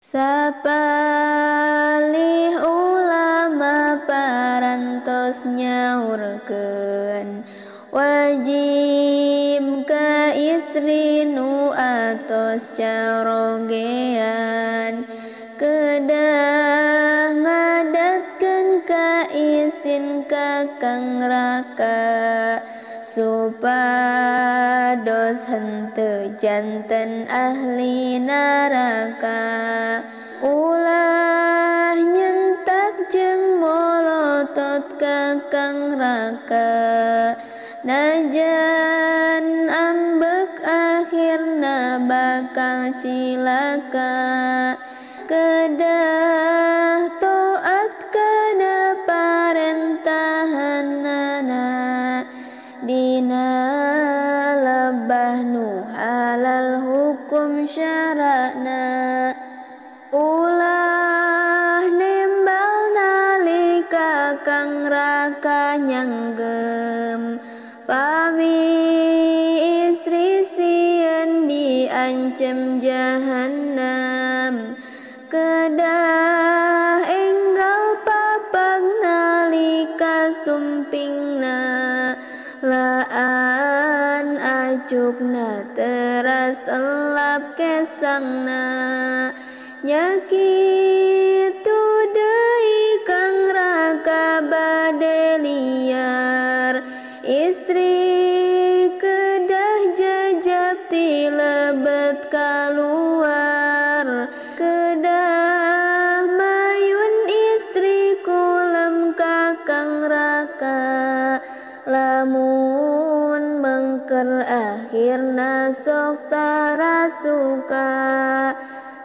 Sapalih ulama parantos nyaurkeun wajib ka istri nu atos carogean kedah ngadatkeun ka isin kakang raka supados henteu janten ahli neraka. Ulah nyentak jeung molotot kakang raka najan ambek akhirna bakal cilaka. Kedah taat kana parentahanana dina lebah nu halal hukum syarana. Ulah nembal nalika kang raka nyanggem pami istri sieun diancem jahanam. Kedah enggal papag nalika sumpingna laan acukna teras elap kesangna. Nyakitu deui kang raka bade liar istri kedah jajab ti lebet kaluar. Kedah mayun istri kulem kakang raka lamun mengker akhirna sok tarasuka.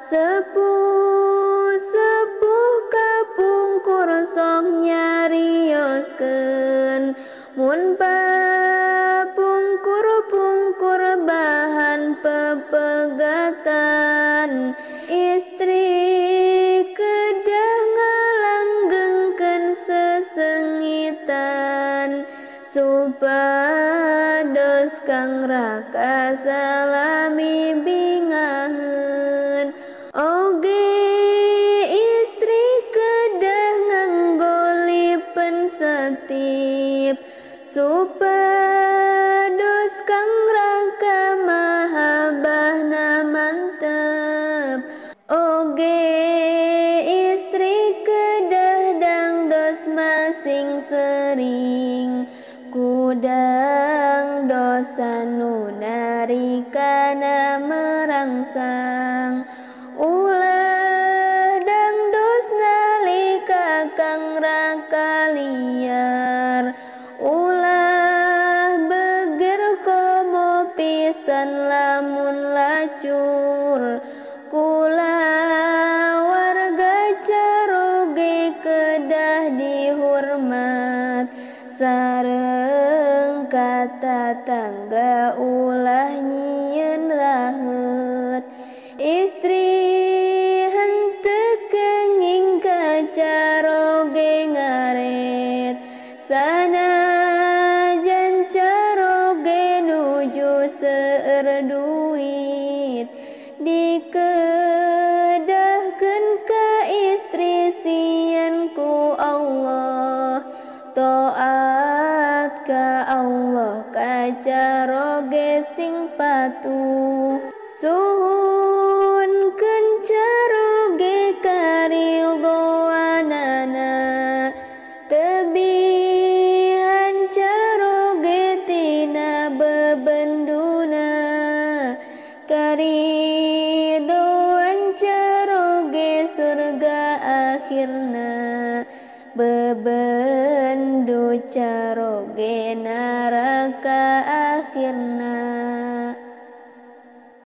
Sepuh sepuh kapungkur sok nyarioskeun mun papungkur-pungkur bahan pepegatan istri kedah ngalanggengkeun sesengitan supados kang raka salami bingaheun. Oge istri kedah nganggo lipen setip supados kang raka mahabbahna mantep. Oge istri kedah dangdos masing sering kudang dosa nu narikana merangsang. Ulah dangdos nalika kang raka liar ulah beger komo pisan lamun lacur. Kula warga caroge kedah dihormat sareng kata tangga ulah nyieun raheut. Istri henteu kenging ka caroge ngaret sanajan caroge nuju seueur duit. Dikedahkeun ka istri sieun ku Allah taat ka Allah ka caroge sing patuh. Suhunkeun caroge karidhoanana tebihan caroge tina bebenduna. Karidoan caroge surga akhirna bebendu caroge